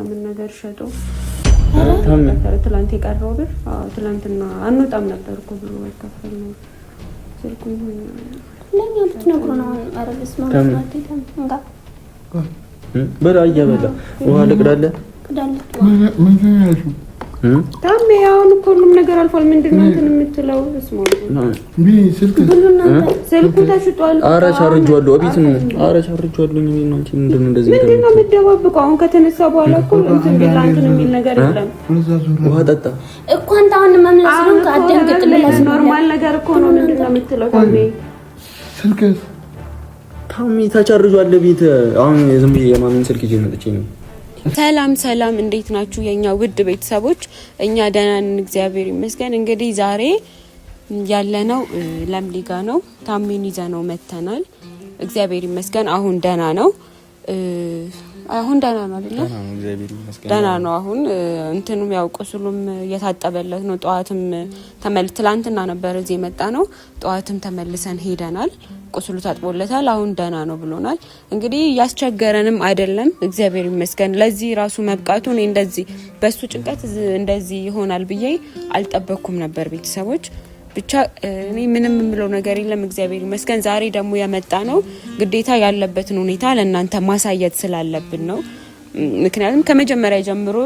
ምን ነገር ሸጦ ትላንት የቀረው ብር ትላንትና አንወጣም ነበር እኮ ብሩ አይከፈል ነው ስልኩ ለኛ ብትነግሩ ነው። ኧረ በስመ አብ በላ እያበላ ውሃ ልቅዳለህ። ታሜ አሁን እኮ ሁሉም ነገር አልፏል። ምንድን ነው እንትን የምትለው? ስልኩ ተሽጧል። ኧረ ቻርጄዋለሁ፣ እቤት ነው። ኧረ ቻርጄዋለሁ። ምንድን ነው እንደዚህ ምንድን ነው የምትደባብቀው? አሁን ከተነሳ በኋላ እኮ እንትን ቢላ እንትን የሚል ነገር የለም። ውሃ ጠጣ እኮ አንተ አሁን መምለስ ነው። አትደንግጥ። Normal ነገር እኮ ነው። ምንድን ነው የምትለው ታሜ? ስልክስ ታሜ ተቻርጇል ቤት። አሁን ዝም ብዬ የማሚን ስልክ ይዤ መጥቼ ነው። ሰላም ሰላም፣ እንዴት ናችሁ የኛ ውድ ቤተሰቦች? እኛ ደህና ነን፣ እግዚአብሔር ይመስገን። እንግዲህ ዛሬ ያለነው ለምሊ ጋ ነው። ታሜን ይዘነው መተናል። እግዚአብሔር ይመስገን አሁን ደህና ነው። አሁን ደህና ነው አይደለ? ደህና ነው። አሁን እንትኑም ያው ቁስሉም እየታጠበለት ነው። ጠዋትም ትላንትና ነበር እዚህ የመጣ ነው። ጠዋትም ተመልሰን ሄደናል። ቁስሉ ታጥቦለታል። አሁን ደህና ነው ብሎናል። እንግዲህ ያስቸገረንም አይደለም እግዚአብሔር ይመስገን። ለዚህ ራሱ መብቃቱ እኔ እንደዚህ በሱ ጭንቀት እንደዚህ ይሆናል ብዬ አልጠበኩም ነበር። ቤተሰቦች ብቻ እኔ ምንም የምለው ነገር የለም። እግዚአብሔር ይመስገን። ዛሬ ደግሞ የመጣ ነው ግዴታ ያለበትን ሁኔታ ለእናንተ ማሳየት ስላለብን ነው። ምክንያቱም ከመጀመሪያ ጀምሮ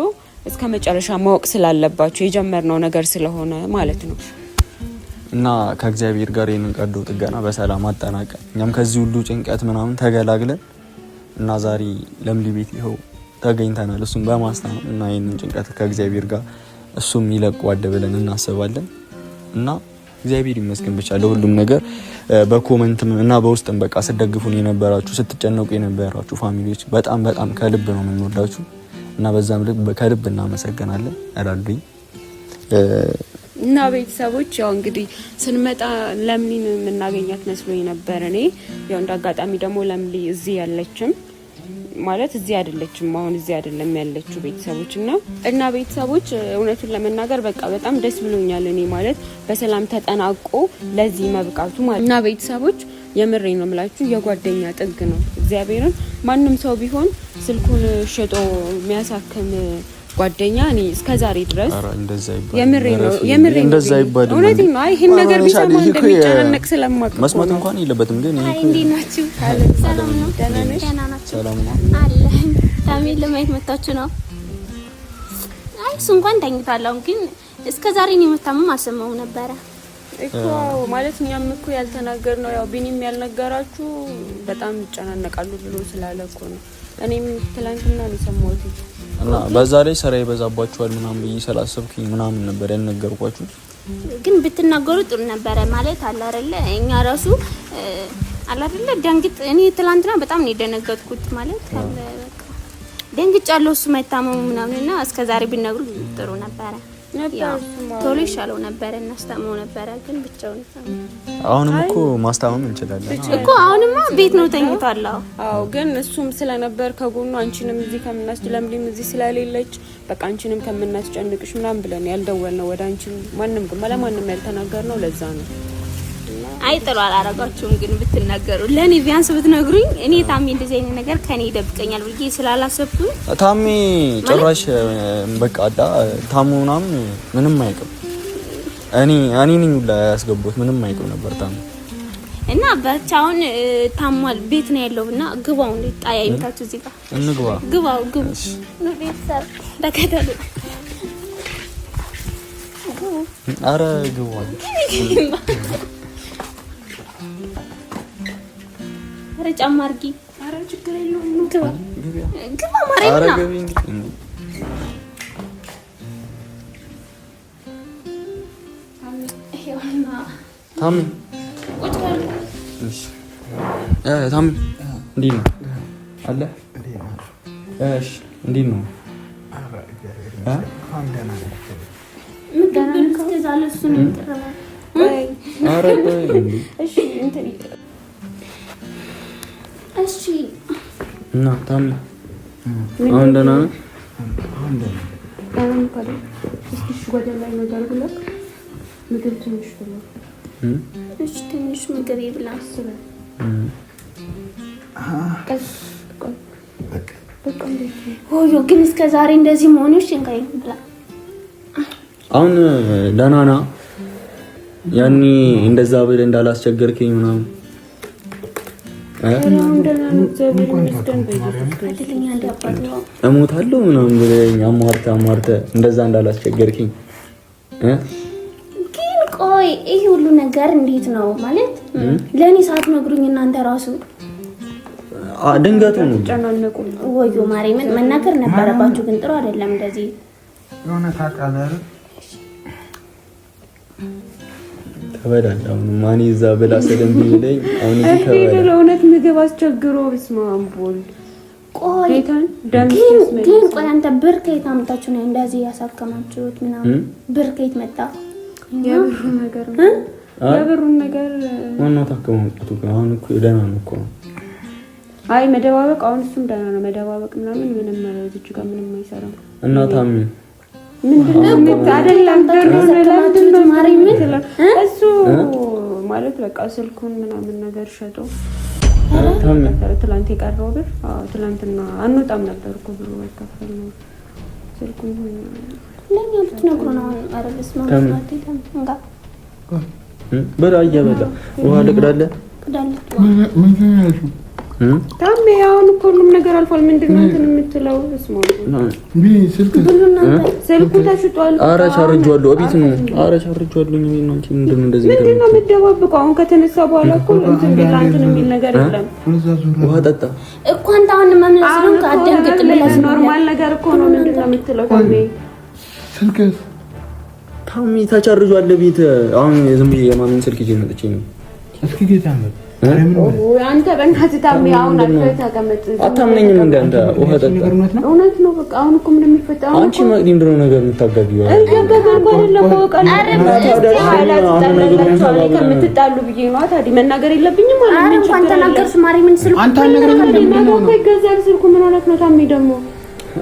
እስከ መጨረሻ ማወቅ ስላለባቸው የጀመርነው ነገር ስለሆነ ማለት ነው። እና ከእግዚአብሔር ጋር ይህንን ቀዶ ጥገና በሰላም አጠናቀን እኛም ከዚህ ሁሉ ጭንቀት ምናምን ተገላግለን እና ዛሬ ለምሊ ቤት ይኸው ተገኝተናል። እሱም በማስታመም እና ይህንን ጭንቀት ከእግዚአብሔር ጋር እሱም ይለቀዋል ብለን እናስባለን እና እግዚአብሔር ይመስገን ብቻ ለሁሉም ነገር በ comment ም እና በውስጥም በቃ ስትደግፉን የነበራችሁ ስትጨነቁ የነበራችሁ family ዎች በጣም በጣም ከልብ ነው የምንወዳችሁ እና በዛም ልብ ከልብ እናመሰግናለን እላለሁኝ። እና ቤተሰቦች ያው እንግዲህ ስንመጣ ለምሊን የምናገኛት መስሎኝ ነበር። እኔ ያው እንደ አጋጣሚ ደግሞ ለምሊ እዚህ ያለችም ማለት እዚህ አይደለችም፣ አሁን እዚህ አይደለም ያለችው ቤተሰቦች እና ቤተሰቦች እውነቱን ለመናገር በቃ በጣም ደስ ብሎኛል። እኔ ማለት በሰላም ተጠናቆ ለዚህ መብቃቱ ማለት እና ቤተሰቦች የምሬ ነው የምላችሁ የጓደኛ ጥግ ነው። እግዚአብሔርን ማንም ሰው ቢሆን ስልኩን ሸጦ የሚያሳክም ጓደኛ እኔ እስከ ዛሬ ድረስ የምሬ ነው የምሬ ነው እውነቴን ነው። አይ ይሄን ነገር ቢሰማ እንደሚጨናነቅ ስለማውቅ መስማት እንኳን የለበትም። ግን ይሄ እንዴት ናችሁ? ሰላም ነው? ደህና ናችሁ? ሰላም ነው አለ ታሜን ለማየት መጣችሁ ነው? አይ እሱ እንኳን ተኝቷል። አሁን ግን እስከ ዛሬ እኔ መታመም አልሰማሁም ነበረ እኮ ማለት እኛም እኮ ያልተናገርነው ያው ቢኒም ያልነገራችሁ በጣም ይጨናነቃሉ ብሎ ስላለ እኮ ነው። እኔም ትላንትና ነው የሰማሁት። እና በዛ ላይ ስራ ይበዛባችኋል ምናምን ብዬ ስላሰብኩኝ ምናምን ነበር ያልነገርኳችሁ። ግን ብትናገሩ ጥሩ ነበረ። ማለት አለ አይደለ እኛ ራሱ አለ አይደለ ደንግጥ። እኔ ትላንትና በጣም ነው የደነገጥኩት። ማለት አለ በቃ ደንግጫለሁ፣ እሱ መታመሙ ምናምን እና እስከ ዛሬ ቢነግሩ ጥሩ ነበረ። ቶሎ ይሻለው ነበረ፣ እናስታመው ነበረ። ግን ብቻውን አሁንም እኮ ማስታመም እንችላለን እኮ አሁንማ ቤት ነው ተኝቷል። አዎ፣ ግን እሱም ስለነበር ከጎኑ አንቺንም እዚህ ከምናስ ለምሊም እዚህ ስለሌለች በቃ አንቺንም ከምናስጨንቅሽ ምናምን ብለን ያልደወልነው ወደ አንቺ ማንም ለማንም ያልተናገርነው ለዛ ነው። አይ ጥሩ አላረጋችሁም። ግን ብትናገሩ ለኔ ቢያንስ ብትነግሩኝ፣ እኔ ታሜ እንደዚህ አይነት ነገር ከኔ ይደብቀኛል ብዬ ስላላሰብኩኝ ታሜ ጭራሽ በቃ አዳ ታሙ ምናምን ምንም አይቅም። እኔ እኔ ነኝ ሁላ ያስገቡት ምንም አይቅም ነበር ታሙ እና ብቻውን ታሟል። ቤት ነው ያለው እና ግባው እንዴ ጣያ ይምታችሁ እዚህ ጋር እንግባ። ግባው ግቡ ነው ቤተሰብ ተከተሉ። አረ ግቡ። ኧረ ጫማ አድርጊ። ኧረ ችግር የለውም። ግባ ግባ። ማርያም ነው። ታሚ ታሚ እንዴት ነው አለ? እሺ እንዴት ነው? ኧረ ቆይ እሺ እና ታሚ አሁን ደህና ነህ? ምግብ ትንሽ ብላ። እሺ ትንሽ ምግብ ይብላ። ቀስ ቆይ ወዮ ግን እስከ ዛሬ እንደዚህ መሆንሽ እንካይ ብላ አሁን ደህና ና ያኔ እንደዛ ብለህ እንዳላስቸገርከኝ ምናምን እሞታለሁ ምናምን ብለኸኝ አሟርተህ አሟርተህ እንደዛ እንዳላስቸገርከኝ። ግን ቆይ ይህ ሁሉ ነገር እንዴት ነው ማለት ለእኔ ሳትነግሩኝ እናንተ ራሱ ድንገቱ ነው። ወዮ ማርያምን መናገር ነበረባችሁ፣ ግን ጥሩ አይደለም እንደዚህ የሆነ ታውቃለህ ተበላል። አሁን ማን ይዛ ብላ ሰደም ቢለኝ አሁን እዚህ ተበላል። ለእውነት ምግብ አስቸግሮ በስመ አብ ወልድ። ቆይ ግን ቆይ አንተ ብር ከየት አምጣችሁ ነው እንደዚህ ያሳከማችሁት? ምናምን ብር ከየት መጣ? የብሩን ነገር የብሩን ነገር ዋናው ታከመው መምጣቱ አሁን እኮ ደህና ነው እኮ። አይ መደባበቅ፣ አሁን እሱም ደህና ነው። መደባበቅ ምናምን ምንም እዚህ ጋር ምንም አይሰራም። እና ታሚ እሱ ማለት በቃ ስልኩን ምናምን ነገር ሸጦ ትላንት የቀረው ብር ትላንትና አንወጣም ነበር እኮ ብሩ አይከፈል ነው ስልኩን ለእኛ ብትነግሩ ነው። ኧረ በስመ አብ በላ እየበላ ውሃ ልቅዳለህ። ታሜ አሁን እኮ ሁሉም ነገር አልፏል። ምንድን ነው እንትን የምትለው? ስልኩ ተሽጧል። ኧረ ቻርጄዋለሁ፣ እቤት ነው። ኧረ ቻርጄዋለሁ። ምንድን ነው እንደዚህ ምንድን ነው የምትደባብቀው? አሁን ከተነሳ በኋላ እኮ እንትን ቢላ እንትን የሚል ነገር የለም። ውሃ ጠጣ እኮ አንተ አሁን መምለስ ነው። አትደንግጥ። normal ነገር እኮ ነው። ምንድን ነው የምትለው ታሜ? ስልክስ ታሜ ተቻርጇል ቤት። አሁን ዝም ብዬ የማሚን ስልክ ይዤ መጥቼ ነው። እስኪ ጌታ ነው አንተ በእናትህ ታሜ አሁን አርፈህ ተቀመጥ። አታምነኝም እንደ አንተ ውሃ ጠጣ። እውነት ነው። በቃ አሁን እኮ ምንም የሚፈጠረው አንቺ ምንድን ነው ነገር የምታጋቢው? ከምትጣሉ ብዬ ነዋ። ታዲያ መናገር የለብኝም ማለት ነው። እንኳን ተናገርሽ ማርያምን። ስልኩ እኮ ይገዛል ስልኩ። ምን ሆነህ ነው ታሜ ደግሞ?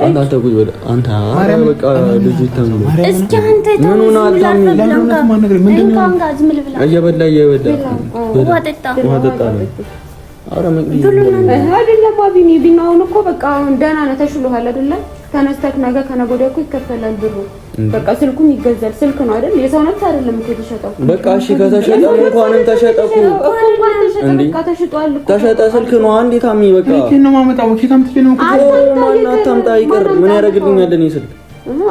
አንተ ቁጭ በል አንተ። ኧረ በቃ ልጁ ይታመም እስኪ አንተ ምን ሆነሃል ታሜ? እየበላ እየበላ ውሃ ጠጣ ውሃ ጠጣ ነው። ኧረ መቅዲ አይደለም አቢኒ ቢና አሁን እኮ በቃ አሁን ደህና ነህ፣ ተሽሎሃል አይደለ? ተነስተህ ነገ ከነገ ወዲያ እኮ ይከፈላል ብሩ። በቃ ስልኩም ይገዛል። ስልክ ነው አይደል? የሰው ነፍስ አይደለም እኮ የተሸጠው። በቃ እሺ፣ ከተሸጠ እንኳንም ተሸጠ እኮ እንዴ፣ ተሽጧል እኮ ተሸጠ። ስልክ ነው አንዴ ታሚ። በቃ ከየት ነው የማመጣው? ከየት አምጥቼ ነው? ማን አታምጣ ይቅር። ምን ያደርግልኛል እኔ ስልክ?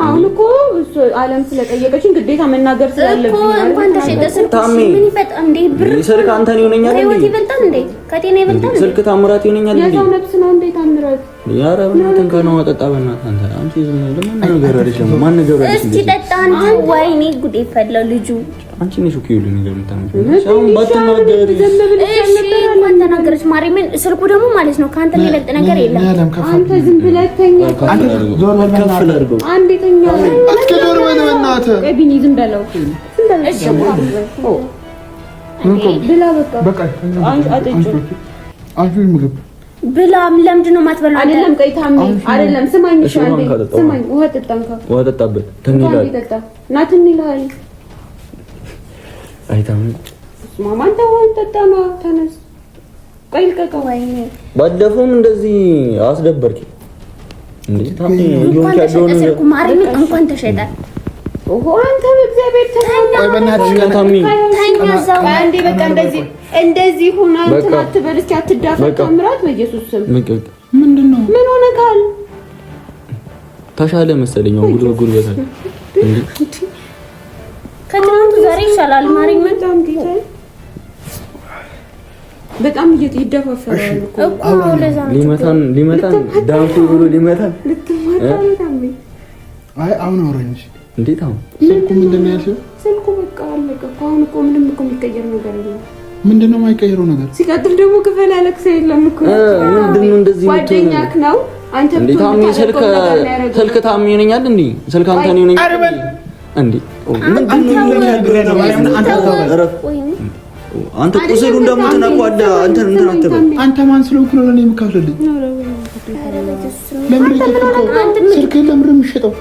አሁን እኮ እሱ ዓለም ስለጠየቀችን ግዴታ መናገር ስላለብኝ እኮ እንኳን ተሸጠ ስልክ ምን ይፈጣ እንዴ? ብር ስልክ አንተን ይሆነኛል እንዴ? ከህይወት ይበልጣል እንዴ? ከጤና ይበልጣል እንዴ? ስልክ ታምራት ይሆነኛል እንዴ? የሰው ነፍስ ነው እንዴ ታምራት? ኧረ በእናትህ እንኳን ውሃ ጠጣ። በእናትህ አንተ አንቺ ዝም ብለህ ማን ነገር አይደለም። ማን ነገር አይደለም። እስኪ ጠጣ አንተ። ወይኔ ጉዴ ፈላው ልጁ። አንቺ ነሽ እኮ ይኸውልህ ነገር የምታመጪው። አሁን ባትናገሪ እሺ። እንኳን ተናገረች ማርያምን። ስልኩ ደግሞ ማለት ነው ከአንተ የሚበልጥ ነገር የለም። አንተ ዝም ብለህ ተኛ። ከፍ ላድርገው። አንዴ ተኛ። እስኪ ዞር በል በእናትህ። ቆይ ቢኒ ዝም በለው። እሺ ብላ በቃ በቃ አንቺ ምግብ ብላ። ለምንድን ነው የማትበላው? አይደለም ቆይ ታሜ፣ አይደለም ስማኝ፣ እሺ አንዴ ስማኝ። ውሃ ጠጣ እንካ፣ ውሃ ጠጣበት። ትን ይላል እና ትን ይልሃል። አይ ታሜ፣ ስማ አንተ ውሃውን ጠጣ ነው። ተነስ፣ ቆይ ልቀቀው። ወይኔ ባለፈውም እንደዚህ አስደበርኪ እንዴ ታሜ። እንኳን ተሸጠ ስልኩ ማርያምን፣ እንኳን ተሸጠ። ኦሆ አንተ በእግዚአብሔር ተኛ፣ ታሜ ተኛ እዛው። አንዴ በቃ እንደዚህ እንደዚህ ሆና እንትን አትበል እስኪ፣ አትዳፈር ታምራት፣ በኢየሱስ ስም ምንድን ነው? ምን ሆነካል? ተሻለ መሰለኝ። አሁን ጉልበት ጉልበት አለ እንዴ? ከትናንቱ ዛሬ ይሻላል ማርያምን። በጣም ጌታ በጣም ይደፋፈራል እኮ እኮ ለዛ ነው ሊመታን ሊመታን ዳንኩ ብሎ ሊመታን ልትማታ ነው ታሜ። አይ አሁን አውራኝ እሺ። እንዴት አሁን ስልኩ ምንድን ነው ያልሽው? ስልኩ በቃ አለቀ እኮ። አሁን እኮ ምንም እኮ የሚቀየር ነገር የለም። ምንድን ነው የማይቀየረው ነገር? ሲቀጥል ደግሞ ክፈል ያለቅሰ የለም እኮ ምንድን ነው እንደዚህ ጓደኛክ ነው። አንተ እንዴ ታሜ፣ ስልክ ስልክ ታሜ ይሆነኛል እንዴ? ስልክ አንተን ይሆነኛል እንዴ? አንተ ቁስሉን ደግሞ ትነኳለህ። አንተ እንትን አትበል። አንተ ማን ስለሆንክ ነው ለእኔ የምከፍልልኝ? ለምን ስልክህን ለምን የሚሸጠው?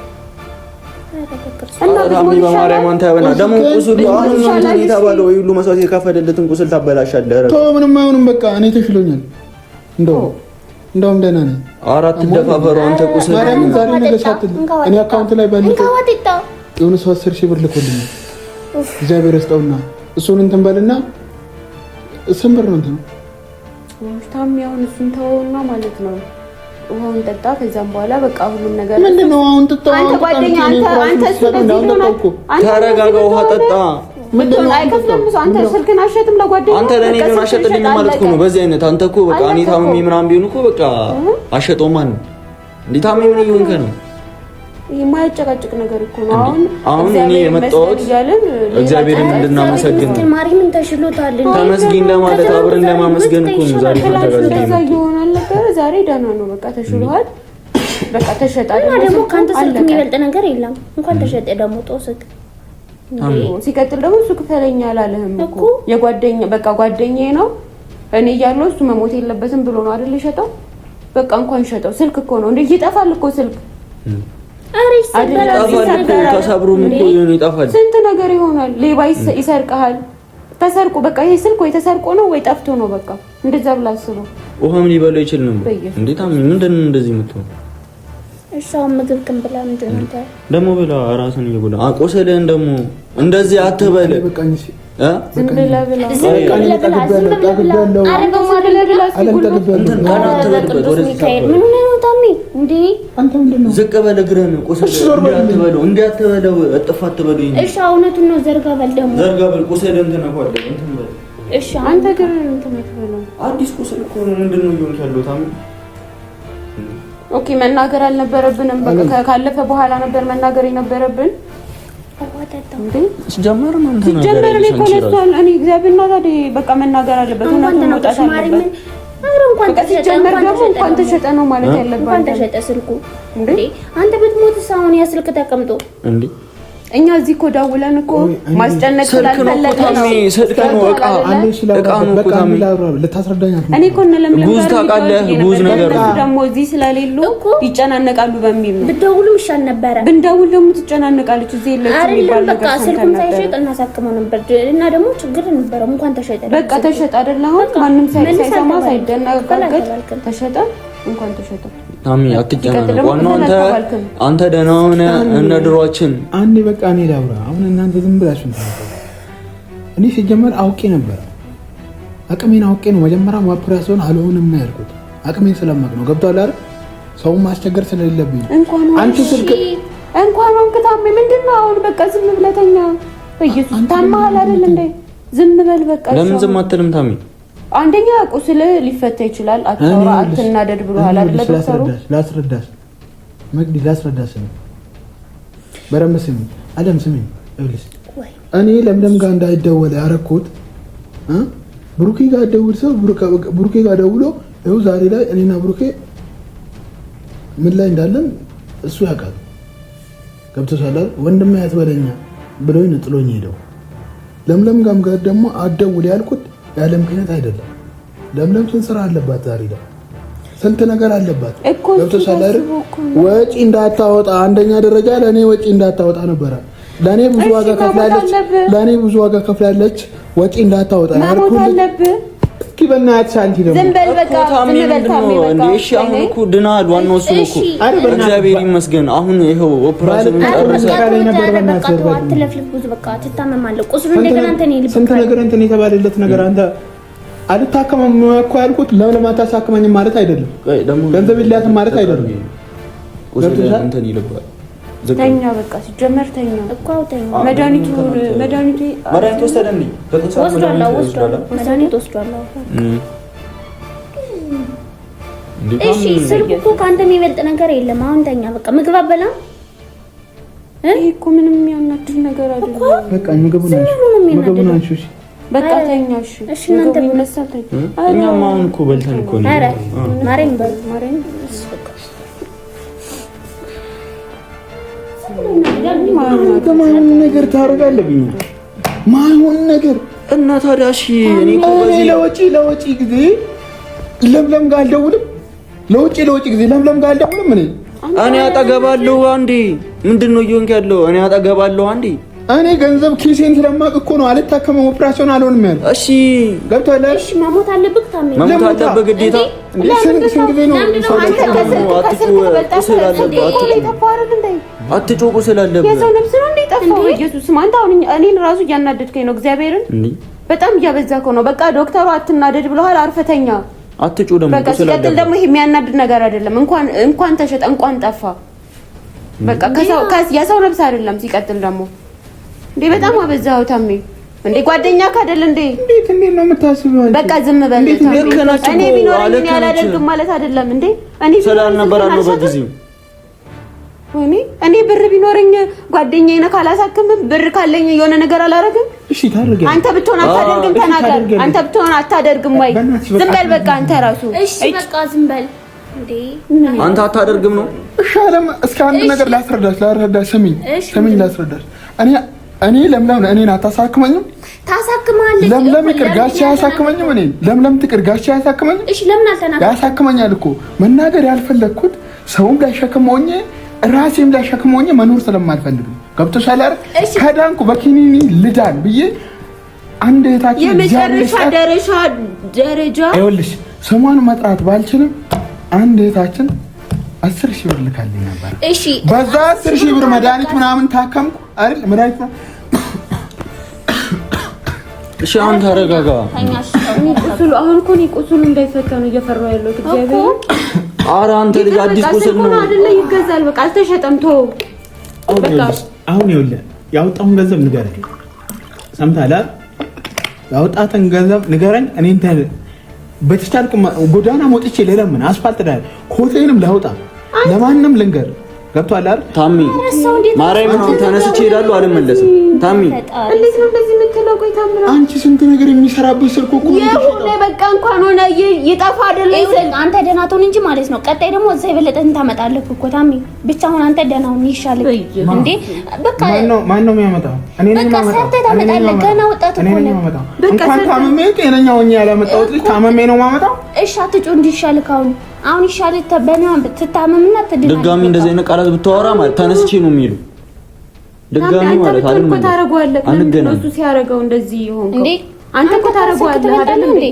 ታሜ በማርያም አንተ ያበና ደግሞ ቁስሉ አሁን እንትን የተባለው ወይ ሁሉ መስዋዕት የከፈለለትን ቁስል ታበላሻለህ። ተው፣ ምንም አይሆንም። በቃ እኔ ተሽሎኛል። እንደው እንደውም ደህና ነኝ። አራት ደፋፈሩ አንተ ቁስል ማርያምን ዛሬ ነገ ሳትል እኔ account ላይ ባለፈው የሆነ ሰው 10,000 ብር ልኮልኛል። እግዚአብሔር ይስጠውና እሱን እንትን በልና ስንት ብር ነው እንትኑ ታሚ አሁን እሱን ተወውና ማለት ነው ውሃውን ጠጣ። ከዛም በኋላ በቃ ሁሉም ነገር ምንድን ነው አሁን ጠጣ። አንተ ጓደኛ አንተ አንተ እሱ ተረጋጋ፣ ውሃ ጠጣ። ምንድን ነው አይከፍልም እሱ። አንተ ስልክን አሸጥም ለጓደኛ አንተ ለእኔ ቢሆን አሸጥልኝ ማለት እኮ ነው። በዚህ አይነት አንተ እኮ በቃ እኔ ታምሜ ምናምን ቢሆን እኮ በቃ አሸጠው ማን እንዴ? ታሜ ምን እየሆንክ ነው? የማያጨቃጭቅ ነገር እኮ ነው። አሁን አሁን እኔ የመጣሁት እግዚአብሔርን እንድናመሰግን ነው። ማርያምን ተሽሎታል፣ ተመስገን ለማለት አብረን ለማመስገን እኮ ነው ዛሬ እንደዛ እየሆነ አልነበረ። ዛሬ ደህና ነው፣ በቃ ተሽሎሃል፣ በቃ ተሸጠ። እና ደግሞ ከአንተ ስልክ የሚበልጥ ነገር የለም። እንኳን ተሸጠ ደግሞ ጦስክ ሲቀጥል ደግሞ እሱ ክፈለኛ አላለህም እኮ የጓደኛ በቃ ጓደኛዬ ነው እኔ እያለሁ እሱ መሞት የለበትም ብሎ ነው አይደል የሸጠው። በቃ እንኳን ሸጠው። ስልክ እኮ ነው እንደ ይጠፋል እኮ ስልክ ተሰብሮም እኮ የሆነ ይጠፋል። ስንት ነገር ይሆናል። ሌባ ይሰርቅሃል። ተሰርቆ በቃ ይሄ ስልክ ወይ ተሰርቆ ነው ወይ ጠፍቶ ነው። በቃ እንደዛ ብላ አስበው። ውሃም ሊበላው ይችል ነበር። እንዴ ታሚ ምንድን ነው እንደዚህ የምትሆነው? እሺ አሁን ምግብ ግን ብላ ምንድን ነው ደግሞ ብላ ራስን እየጎዳ አቆሰልህን ደግሞ እንደዚህ አትበል። ዝም ብለህ ብላ። ምን ሆነህ ነው ታሚ? እንዴ ዝቅ በል እግርህን ቁስል አትበለው፣ እንዲህ አትበለው፣ እጥፍ አትበለው። እሺ እውነቱን ነው። ዘርጋ በል ደግሞ ዘርጋ በል። ቁስልህን ትነኳለህ። እንትን በል እሺ። አንተ እግርህን እንትን አትበለው። አዲስ ቁስል እኮ ነው። ምንድን ነው እየሆንክ ያለው ታሚ? Okay መናገር አልነበረብንም። በቃ ካለፈ በኋላ ነበር መናገር የነበረብን። ሲጀመር ሲጀመር እኔ እኮ ለእሷ እኔ እግዚአብሔር እና ታዲያ በቃ መናገር አለበት። እውነቱን መውጣት አለበት። በቃ ሲጀመር ደግሞ እንኳን ተሸጠ ነው ማለት ያለብህ። እንኳን ተሸጠ ስልኩ እንዴ! አንተ ብትሞትስ አሁን ያ ስልክ ተቀምጦ እንዴ! እኛ እዚህ እኮ ደውለን እኮ ማስጨነቅ ስላልፈለግን ነው። ስልክ ነው እቃ እቃ ነው እኮ ታሚ። እኔ እኮ እነ ለምለም ጉዝ ታውቃለህ፣ ጉዝ ነገር ነው። ደግሞ እዚህ ስለሌሉ ይጨናነቃሉ በሚል ነው። ብትደውሉም ይሻል ነበረ። ብንደውል ደግሞ ትጨናነቃለች። እዚህ የለችም የሚባል አይደለም። ነገር በቃ ስልኩም ሳይሸጥ እናሳክመው ነበር እና ደግሞ ችግር ነበረው። እንኳን ተሸጠ በቃ ተሸጠ አይደል? አሁን ማንም ሳይሰማ ሳይደናገጥ ተሸጠ። እንኳን ተሸጠ። ታሚ አትጨናነቅ። ዋናው አንተ አንተ ደህና ሆነህ እነ ድሯችን አንዴ በቃ እኔ ላውራ። አሁን እናንተ ዝም ብላችሁ እኔ ሲጀመር አውቄ ነበር፣ አቅሜን አውቄ ነው መጀመሪያ ኦፕሬሽን አልሆንም ነው ያልኩት። አቅሜን ስለማውቅ ነው። ገብቶሃል አይደል? ሰውን ማስቸገር ስለሌለብኝ አንቺ ስልክ እንኳን ሆንክ ታሜ። ምንድን ነው አሁን? በቃ ዝም ብለህ ተኛ። በኢየሱስ ታመሃል አይደል እንዴ? ዝም በል በቃ። ለምን ዝም አትልም ታሜ? አንደኛ ቁስል ሊፈታ ይችላል። አታውራ፣ አትናደድ ብሎሃል አይደል ዶክተሩ? ላስረዳሽ መቅዲ፣ ላስረዳሽ ነው በደንብ ስሚ። አለም ስሚ፣ ይኸውልሽ እኔ ለምለም ጋር እንዳይደወል ያደረኩት ብሩኬ ጋር ደውል ሰው ብሩኬ ጋር ደውሎ ይኸው ዛሬ ላይ እኔና ብሩኬ ምን ላይ እንዳለን እሱ ያውቃል። ገብቶሻል አይደል? ወንድሜ አትበለኛ ብሎኝ ነው ጥሎኝ ሄደው። ለምለም ጋርም ጋር ደግሞ አትደውል ያልኩት ያለ ምክንያት አይደለም። ለምለም ስንት ስራ አለባት፣ ዛሬ ላይ ስንት ነገር አለባት። ገብቶሻል አይደል? ወጪ እንዳታወጣ አንደኛ ደረጃ ለእኔ ወጪ እንዳታወጣ ነበረ። ለእኔ ብዙ ዋጋ ከፍላለች፣ ለእኔ ብዙ ዋጋ ከፍላለች። ወጪ እንዳታወጣ መሞት አለብህ። እስኪ በእናትሽ አንቺ ደግሞ ዝም በል በቃ፣ ዝም በል ታሜ በቃ። እሺ አሁን እኮ ድናል። ዋናው እሱ እኮ እግዚአብሔር ይመስገን። አሁን ይኸው ኦፕራሽኑን ጨርሰህ አትለፍልፍ ብዙ በቃ ትታመማለህ። ቁስሉ እንደገና እንትን ይልብሃል። ስንት ነገር እንትን የተባለለት ነገር አንተ አልታከመም እኮ ያልኩት ለምን አታሳክመኝም ማለት አይደለም፣ ገንዘብ የላትም ማለት አይደለም። ቁስሉ እንትን ይልብሃል። ተኛ በቃ ሲጀመር ተኛ እኮ ተኛ። መድኃኒቱ መድኃኒቱ መድኃኒት ወሰደ እንዴ? ወስዷል፣ ወስዷል፣ መድኃኒት ወስዷል። እሺ ስልኩ እኮ ከአንተ የሚበልጥ ነገር የለም። አሁን ተኛ በቃ። ምግብ አበላም። ይሄ እኮ ምንም የሚያናድድ ነገር አይደለም። በቃ ምግቡን አንሺ፣ እሺ በቃ ተኛ። እሺ እሺ፣ እናንተ ይነሳል። ተኛ። እኛም አሁን እኮ በልተን እኮ ነው። ኧረ ማርያም በል ማርያም ማይሆን ነገር ታደርጋለብኝ። ማይሆን ነገር እና ታዲያ እሺ፣ እኔ እኮ በዚህ ለወጪ ለወጪ ጊዜ ለምለም ጋር አልደውልም። ለወጪ ለወጪ ጊዜ ለምለም ጋር አልደውልም። እኔ እኔ አጠገባለሁ አንዴ። ምንድን ነው እየሆንክ ያለው? እኔ አጠገባለሁ አንዴ። እኔ ገንዘብ ኪሴን ስለማቅ እኮ ነው አልታከመም፣ ኦፕራሲዮን አልሆንም ያልኩት። እሺ ገብቶሃል? እሺ መሞት አለብህ ታሜ፣ መሞት አለብህ ግዴታ። ስንት ጊዜ ነው አትጮቁ ስላለብህ የሰው ነፍስ ነው እንዴ ጠፋው? ኢየሱስ አንተ አሁን እኔን ራሱ እያናደድከኝ ነው። እግዚአብሔርን በጣም እያበዛከው ነው። በቃ ዶክተሩ አትናደድ ብለዋል። አርፈተኛ አትጮ ደግሞ በቃ ሲቀጥል ደግሞ ይሄ የሚያናድድ ነገር አይደለም። እንኳን እንኳን ተሸጠ እንኳን ጠፋ። በቃ ከሰው የሰው ነፍስ አይደለም። ሲቀጥል ደግሞ እንዴ በጣም አበዛኸው ታሜ። እንዴ ጓደኛ ካደለ እንዴ እንዴት እንዴት ነው የምታስበው? በቃ ዝም በል ታሜ። እኔ ቢኖረኝ እኔ አላደርግም ማለት አይደለም እንዴ። እኔ ስላልነበር አለው በጊዜው ወይኔ እኔ ብር ቢኖረኝ ጓደኛዬን ካላሳክምም ብር ካለኝ የሆነ ነገር አላደርግም። እሺ ታደርጊያለሽ። አንተ ብትሆን አታደርግም። ተናገር። አንተ ብትሆን አታደርግም ወይ? ዝም በል በቃ አንተ ራሱ። እሺ በቃ ዝም በል እንዴ። አንተ አታደርግም ነው። እሺ አለም፣ እስኪ አንድ ነገር ላስረዳሽ፣ ላስረዳሽ። ስሚኝ ስሚኝ፣ ላስረዳሽ። እኔ እኔ ለምለም እኔን አታሳክመኝም? ታሳክማለች። ለምለም ይቅር ጋሼ አያሳክመኝም። እኔ ለምለም ትቅር ጋሼ አያሳክመኝም። እሺ ለምን አልተናገርኩም? ያሳክመኛል እኮ መናገር ያልፈለግኩት ሰውም ላይ ሸክም ሆኜ ራሴም ላይ ሸክም ሆኜ መኖር ስለማልፈልግ ነው። ገብቶሻል አይደል? ከዳንኩ በኪኒኒ ልዳን ብዬ አንድ እህታችን የመጨረሻ ደረጃ ደረጃ ይኸውልሽ፣ ስሟን መጥራት ባልችልም አንድ እህታችን 10 ሺህ ብር ልካልኝ ነበር። እሺ በዛ 10 ሺህ ብር መድኃኒት ምናምን ታከምኩ አይደል? መድኃኒት እሺ አሁን ተረጋጋ። ቁስሉ አሁን እኮ እኔ ቁስሉ እንዳይፈታ ነው እየፈራሁ ያለሁት። እግዚአብሔር ኧረ አንተ ልጅ አዲስ ቁስል ነው አይደለ? ይገዛል። በቃ አልተሸጠም። ተወው በቃ። አሁን ይኸውልህ ያወጣውን ገንዘብ ንገረኝ። ሰምተሃል አይደል? ያወጣትን ገንዘብ ንገረኝ። እኔ እንትን በተቻልኩ ጎዳና ወጥቼ ልለምን፣ አስፋልት ዳር ኮቴንም ላውጣ፣ ለማንም ልንገር። ገብቶሃል አይደል? ታሚ ማርያምን አሁን ተነስቼ እሄዳለሁ፣ አልመለስም። ታሚ እንዴት ነው እንደዚህ የምትለው? ቆይ ታምራ አንቺ ስንት ነገር የሚሰራበት ስልክ እኮ የሆነ በቃ እንኳን ሆነ ይጠፋ አይደለ? አንተ ደህና ትሁን እንጂ ማለት ነው። ቀጣይ ደግሞ እዛ የበለጠ ታመጣለህ እኮ ታሚ። ብቻ አሁን አንተ ደህና ሁን ይሻልህ እንዴ። በቃ ማን ነው የሚያመጣው? እኔ ነኝ በቃ የማመጣው። ሰርተህ ታመጣለህ። ገና ወጣት እኮ ነህ። እንኳን ታምሜ ጤነኛ ሆኜ ያላመጣሁት ልጅ ታምሜ ነው የማመጣው። እሺ አትጩ እንዲሻልህ አሁን አሁን ይሻልህ። ተበና ትታመምና ትድናለህ። ድጋሚ እንደዚህ አይነት ቃላት ብታወራ ማለት ተነስቼ ነው የሚሉ ድጋሚ ማለት አይደለም። እኮ ታደርገዋለህ። ለምንድን ነው እሱ ሲያደርገው እንደዚህ የሆንከው? እንዴ አንተ እኮ ታደርገዋለህ አይደል እንዴ?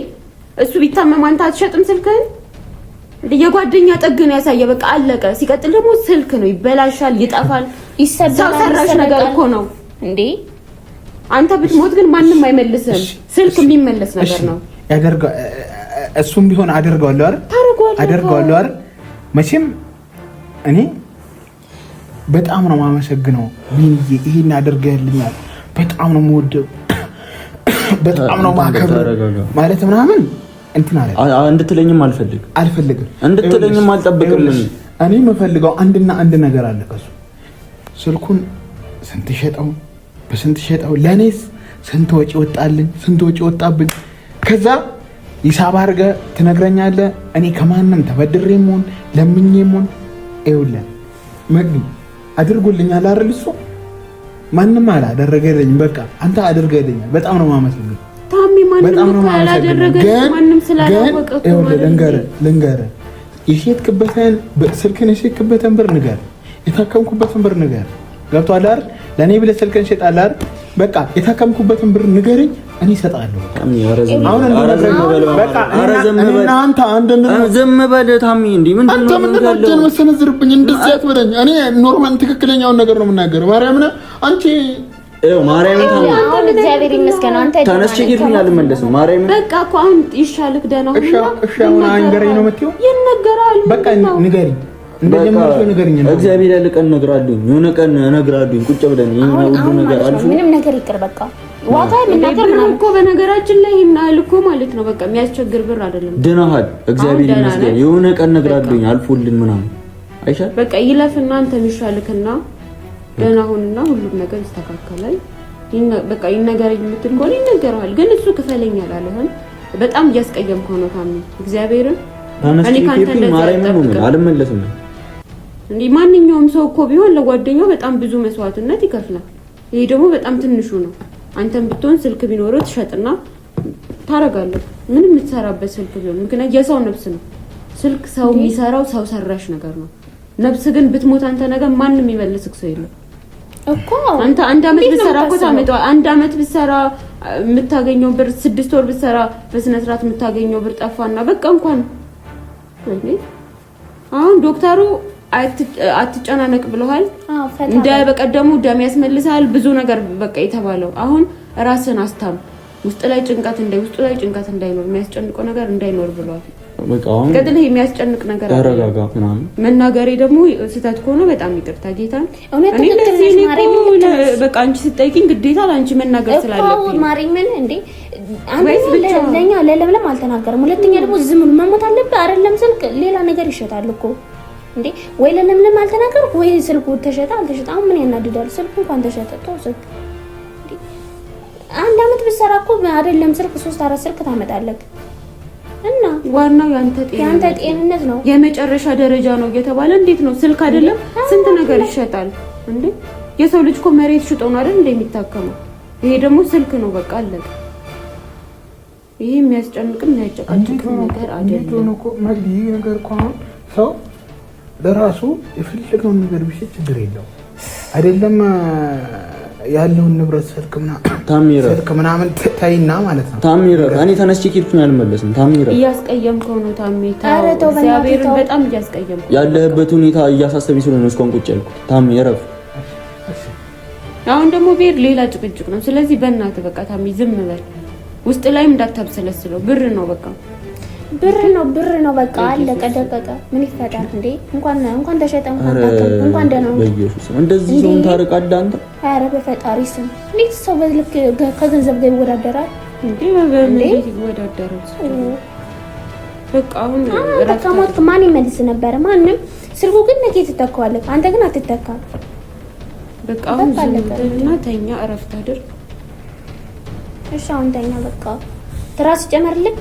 እሱ ቢታመም አንተ አትሸጥም ስልክህን? የጓደኛ ጥግ ነው ያሳየ። በቃ አለቀ። ሲቀጥል ደግሞ ስልክ ነው ይበላሻል፣ ይጠፋል፣ ይሰበራል። ሰው ሰራሽ ነገር እኮ ነው እንዴ። አንተ ብትሞት ግን ማንም አይመልስም። ስልክ የሚመለስ ነገር ነው። ያደርገው እሱም ቢሆን አደርገዋለሁ አይደል? አደርገዋለሁ አይደል? መቼም እኔ በጣም ነው የማመሰግነው ቢንዬ፣ ይሄን አድርገህልኛል። በጣም ነው የምወደው፣ በጣም ነው የማከብረው ማለት ምናምን እንትን አለ እንድትለኝም አልፈልግም አልፈልግም እንድትለኝም አልጠብቅም። እኔ የምፈልገው አንድና አንድ ነገር አለ ከሱ ስልኩን ስንት ሸጠው፣ በስንት ሸጠው፣ ለእኔስ ስንት ወጪ ወጣልኝ፣ ስንት ወጪ ወጣብኝ። ከዛ ሂሳብ አድርገህ ትነግረኛለህ። እኔ ከማንም ተበድሬም ሆን ለምኜም ሆን ይኸውልህ መግቢ አድርጎልኛል አይደል? እሱ ማንም አላደረገልኝም። በቃ አንተ አድርገልኛል። በጣም ነው የማመሰግነው ታሚ። ማንም እኮ ያላደረገልኝ ማንም ስላላወቀ እኮ ልንገርህ ልንገርህ፣ የሸጥክበትን ስልክን የሸጥክበትን ብር ንገር፣ የታከምኩበትን ብር ንገር። ገብቶሃል አይደል? ለእኔ ብለህ ስልክን ሸጣለህ አይደል? በቃ የታከምኩበትን ብር ንገረኝ፣ እኔ እሰጥሃለሁ። ዝም በል ታሚ። እንዲህ ምንድን አንተ ምንድን ነው እጄን መሰነዝርብኝ? እንደዚህ አትበለኝ። እኔ normal ትክክለኛውን ነገር ነው የምናገረው። ማርያምን አንቺ ማርያምን ታሚ፣ አሁን እግዚአብሔር ይመስገን አንተ ተነስቼ ሄድኩኝ፣ አልመለስም። ማርያምን በቃ እኮ አሁን ይሻልክ ደህና ሁን። እሺ አሁን ንገረኝ ነው የምትይው? ይነገራል። በቃ ንገሪኝ እግዚአብሔር ያለ ቀን እነግራለሁኝ፣ የሆነ ቀን እነግራለሁኝ። ቁጭ ብለን ይሄን ሁሉ ነገር አልፎ ምንም ነገር ይቅር በቃ ዋጋ የምናገር ምናምን እኮ በነገራችን ላይ ይሄን ያህል እኮ ማለት ነው። በቃ የሚያስቸግር ብር አይደለም። ድነሃል፣ እግዚአብሔር ይመስገን። የሆነ ቀን እነግራለሁኝ አልፎልን ምናምን አይሻል። በቃ ይለፍና አንተ የሚሻልክና ደህና ሁንና ሁሉም ነገር ይስተካከላል። በቃ ይነገረኝ የምትል ከሆነ ይነገረዋል። ግን እሱ ክፈለኝ አላለህም። በጣም እያስቀየምከው ነው ታሚ። እግዚአብሔርን እኔ ካንተ እንደዚህ አልመለስም። እንዴ ማንኛውም ሰው እኮ ቢሆን ለጓደኛው በጣም ብዙ መስዋዕትነት ይከፍላል። ይሄ ደግሞ በጣም ትንሹ ነው። አንተም ብትሆን ስልክ ቢኖረው ትሸጥና ታረጋለህ። ምንም የምትሰራበት ስልክ ቢሆን ምክንያት የሰው ነፍስ ነው። ስልክ ሰው የሚሰራው ሰው ሰራሽ ነገር ነው። ነፍስ ግን ብትሞት አንተ ነገር ማንም የሚመልስክ ሰው የለም። እኮ። አንተ አንድ አመት ብትሰራ እኮ ታመጣዋለህ። አንድ አመት ብትሰራ የምታገኘው ብር፣ 6 ወር ብትሰራ በስነ ስርዓት የምታገኘው ብር ጠፋና በቃ እንኳን ወይኔ አሁን ዶክተሩ አትጨናነቅ ብለዋል። እንደ በቀደሙ ደም ያስመልሳል ብዙ ነገር በቃ የተባለው አሁን ራስን አስታም፣ ውስጥ ላይ ጭንቀት እንዳይ ውስጡ ላይ ጭንቀት እንዳይኖር፣ የሚያስጨንቀው ነገር እንዳይኖር ብለዋል። በቃ አሁን ቀጥል፣ ይሄ የሚያስጨንቅ ነገር አለ። ተረጋጋ ምናምን። መናገሬ ደግሞ ስህተት ከሆነ በጣም ይቅርታ ጌታ። እውነት እኔ ትክክል እንደዚህ ነሽ እኔ ማርያምን፣ እኮ ልክ ነሽ። በቃ አንቺ ስትጠይቂኝ ግዴታ ለአንቺ መናገር እኮ ስላለብኝ ነው። ማርያምን እንዴ ወይስ አንደኛ ብቻ? ለኛ ለለምለም አልተናገርም። ሁለተኛ ደግሞ ዝም ብሎ መሞት አለብህ አይደለም? ስልክ ሌላ ነገር ይሸጣል እኮ እንዴ። ወይ ለለምለም አልተናገርኩ ወይ ስልኩ ተሸጠ አልተሸጠ አሁን ምን ያናድዳል? ስልኩ እንኳን ተሸጠ ተው ስልክ እንዴ። አንድ አመት ብትሰራ እኮ አይደለም ስልክ ሶስት አራት ስልክ ታመጣለህ። እና ዋናው ያንተ የአንተ ጤንነት ነው። ጤንነት ነው። የመጨረሻ ደረጃ ነው እየተባለ እንዴት ነው ስልክ አይደለም ስንት ነገር ይሸጣል እንዴ? የሰው ልጅ እኮ መሬት ሽጦ ነው አይደል እንደ የሚታከመው? ይሄ ደግሞ ስልክ ነው፣ በቃ አለቀ። ይሄ የሚያስጨንቅም የሚያጨቃጭቅም ነገር እንዴት አይደለም። ሆኖ እኮ መግዲ፣ ይህ ነገር እኮ አሁን ሰው ለራሱ የፈለገውን ነገር ቢሸጥ ችግር የለውም። አይደለም ያለውን ንብረት ስልክ ምናምን ታሚረ ስልክ ምናምን ታይና ማለት ነው። ታሚረ፣ እኔ ተነስቼ ከሄድኩኝ አልመለስም። ታሚረ እያስቀየምከው ነው ታሜ። ተው፣ ኧረ ተው በእናትህ እግዚአብሔርን ተው። በጣም እያስቀየምከው ነው። ያለህበት ሁኔታ እያሳሰበኝ ስለሆነ እስካሁን ቁጭ ያልኩት። ታሚ እረፍ። አሁን ደግሞ ብሄድ ሌላ ጭቅጭቅ ነው። ስለዚህ በእናትህ በቃ ታሜ ዝም በል። ውስጥ ላይም እንዳታብሰለስለው። ብር ነው በቃ። ብር ነው፣ ብር ነው፣ በቃ አለቀ ደቀቀ። ምን ይፈጠር እንዴ? እንኳን እንኳን ተሸጠ እንኳን ኧረ ታከም እንኳን ደህና ሆንክ። በኢየሱስ እንደዚህ ሰውን ታርቃለህ አንተ? ኧረ በፈጣሪ ስም እንዴት ሰው በልክ ከገንዘብ ጋር ይወዳደራል? እንዴ በምን እንዴት ይወዳደራል? በቃ አሁን አንተ እረፍት ከሞትክ ማን ይመልስ ነበረ? ማንም። ስልኩ ግን ነገ ትተካዋለህ። አንተ ግን አትተካም። በቃ አሁን በቃ ዝም አለቀ። በልና ተኛ፣ እረፍት አድርግ። እሺ አሁን ተኛ በቃ። ትራስ ጨመርልክ።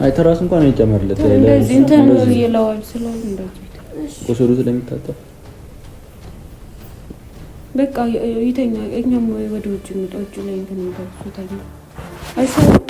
አይ ትራስ እንኳን አይጨመርለት። እንደዚህ እንትን እንደዚህ ይለዋል ስላሉ እንደዚህ ቁስሉ ስለሚታጠብ። በቃ ይተኛ። እኛም ወደ ውጭ እንውጣ። ውጭ ላይ እንትን እንበል። እሱ ተኛ አይሻልም?